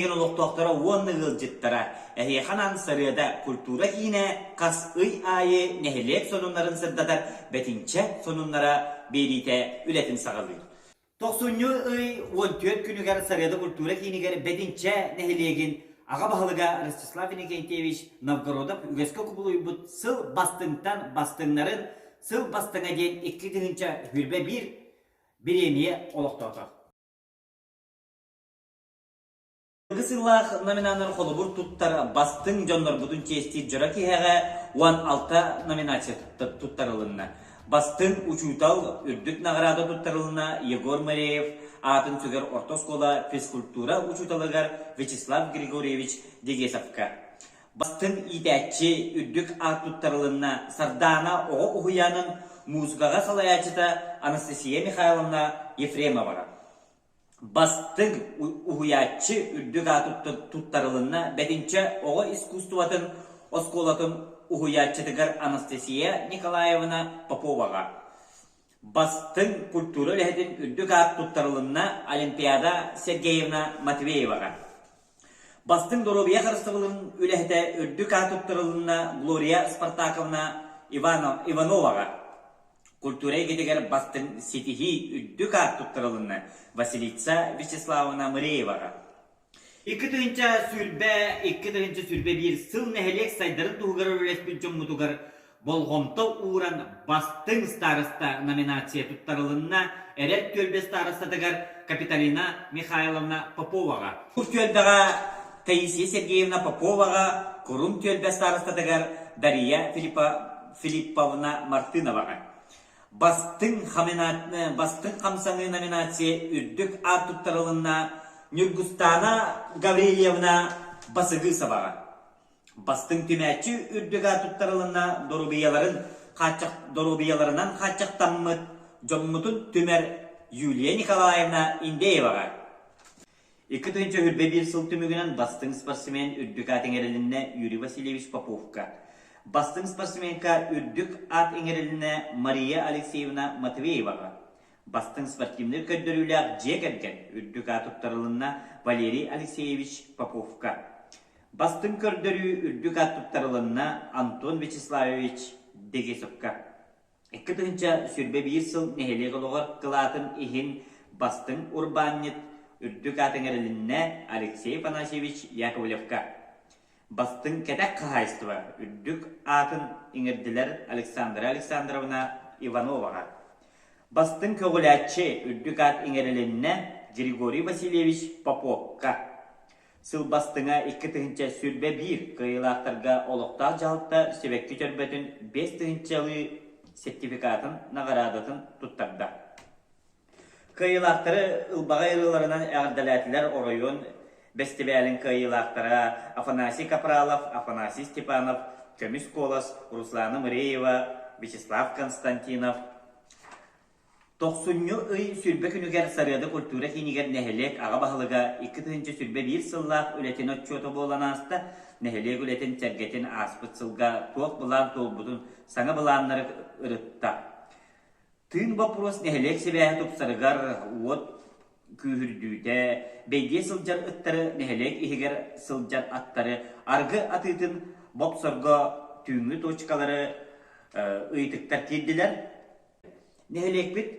нэһилиэгин олохтоохторо уонна ыалдьыттара, эһиэхэ анаан Сарыада культура киинэ хас ый аайы нэһилиэк сонуннарын сырдатар Бэтинчэ сонуннара биэриитэ үлэтин саҕалыыр. Тохсунньу ый 14 күнүгэр Сарыада культура киинигэр Бэтинчэ нэһилиэгин аҕа баһылыга Ростислав Иннокентьевич Новгородов үгэскэ кубулуйбут сыл бастыҥтан бастыҥнарын сыл бастыҥа диэн 2021 бириэмийэ олохтоото. Быйылгы сыллаах номинаннар холобур туттар бастыҥ дьоннорбутун чиэстиир дьоро киһиэхэ 16 номинация туттарылынна. Бастыҥ учуутал үрдүк наҕараада туттарылынна Егор Мареев аатын сүгэр орто оскуола физкультура учууталыгар Вячеслав Григорьевич Дегесовка. Бастыҥ иитээччи үрдүк аат туттарылынна Сардаана оҕо уһуйаанын музыкаҕа салайааччыта Анастасия Михайловна Ефремоваҕа. Бастыҥ уһуйааччы үрдүк аат туттарылынна Бэтинчэ оҕо искусствотын оскуолатын уһуйааччытыгар Анастасия Николаевна Поповаҕа. Бастыҥ культура үлэһитин үрдүк аат туттарылынна Олимпиада Сергеевна Матвееваҕа. Бастыҥ доруобуйа харыстабылын үлэһитэ үрдүк аат туттарылынна Глория Спартаковна Ивановаҕа. Культура эйгэтигэр бастыҥ ситиһии үрдүк аат туттарылынна Василиса Вячеславовна Мырееваҕа. 2022-2021 сыл нэһилиэк сайдарын туһугар үлэлэспит дьоммутугар болҕомто ууран Бастыҥ староста номинация туттарылынна Эрэл түөлбэ старостатыгар Капиталина Михайловна Поповаҕа. Бу түөлбэҕэ Таисия Сергеевна Поповаҕа, Курум түөлбэ старостатыгар Дария Филипповна Мартыноваҕа. Бастыҥ бастыҥ хамсаныы номинация үрдүк аат туттарылынна Ньургустаана Гаврильевна Басыгысоваҕа. Бастыҥ түмээччи үрдүк аат туттарылынна доруобуйаларын доруобуйаларынан хааччахтаммыт дьоммутун түмэр Юлия Николаевна Индееваҕа. 2021 сыл түмүгүнэн бастыҥ спортсмен үрдүк аат иҥэрилиннэ Юрий Васильевич Поповка. Бастыҥ спортсменка үрдүк аат иҥэрилиннэ Мария Алексеевна Матвееваҕа. Бастыҥ спортивнай көрдөрүүлээх дьиэ кэргэн үрдүк аат туттарылынна Валерий Алексеевич Поповка. Бастыҥ көрдөрүү үрдүк аат туттарылынна Антон Вячеславович Дегесовка. 2021 сыл нэһилиэк олоҕор кылаатын иһин бастыҥ урбаанньыт үрдүк аат иҥэрилиннэ Алексей Афанасьевич Яковлевка. Бастыҥ кэтэх хаһаайыстыба үрдүк аатын иҥэрдилэр Александра Александровна Ивановаҕа. Бастыҥ көҕүлээччи үрдүк аат иҥэрилиннэ Григорий Васильевич Поповка. Сыл бастыҥа 2021 кыайыылаахтарга олохтоох дьаһалта сибэкки чөрбөтүн 5 тыһыынчалыы сертификатын наҕараадатын туттарда. Кыайыылаахтары ылбаҕай ырыаларынан эҕэрдэлээтилэр оройуон бэстибээлин кыайыылаахтара Афанасий Капралов, Афанасий Степанов, Көмүс куолас, Руслана Мыреева, Вячеслав Константинов, Тохсунньу ый 20 күнүгэр Сарыада культура киинигэр нэһилиэк аҕа баһылыга 2021 сыллаах үлэтин отчуота буолан ааста. Нэһилиэк үлэтин сэргэтин ааспыт сылга туох былаан туолбутун, саҥа былааннары ырытта. Тыын боппуруос нэһилиэк сибээһэ тупсарыгар, уот күүһүрдүүтэ, бэйдиэ сылдьар ыттары нэһилиэк иһигэр сылдьар аттары аргы атыытын бопсорго түүҥҥү точкалары ыйытыктар киирдилэр. Нэһилиэкпит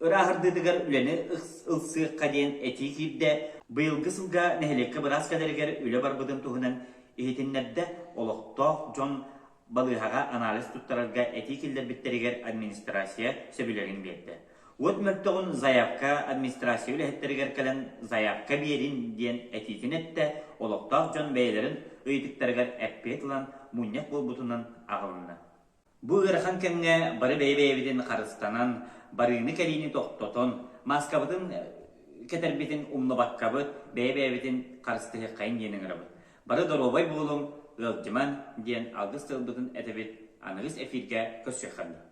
ырааһырдыытыгар үлэни ылсыахха диэн этии киирдэ. Быйылгы сылга нэһилиэккэ быраас кэлэригэр үлэ барбытын туһунан иһитиннэрдэ. Олохтоох дьон балыыһаҕа анализ туттарарга этии киллэрбиттэригэр администрация сөбүлэҥин биэрдэ. Уот мөлтөҕүн заявка администрация үлэһиттэригэр кэлэн заявка биэрин диэн этиитин эттэ, олохтоох дьон бэйэлэрин ыйытыктарыгар эппиэт ылан мунньах буолбутунан аҕылынна. Бу ыарахан кэмҥэ бары бэйэ-бэйэбитин харыстанан, барыыны-кэлиини тохтотон, мааскабытын кэтэрбитин умнубаккабыт, бэйэ-бэйэбитин харыстыһыаххайын диэн ыҥырабыт. Бары доруобай буолуҥ, ыалдьымаҥ диэн алгыс тылбытын этэбит, аныгыс эфиргэ көрсүөххэ.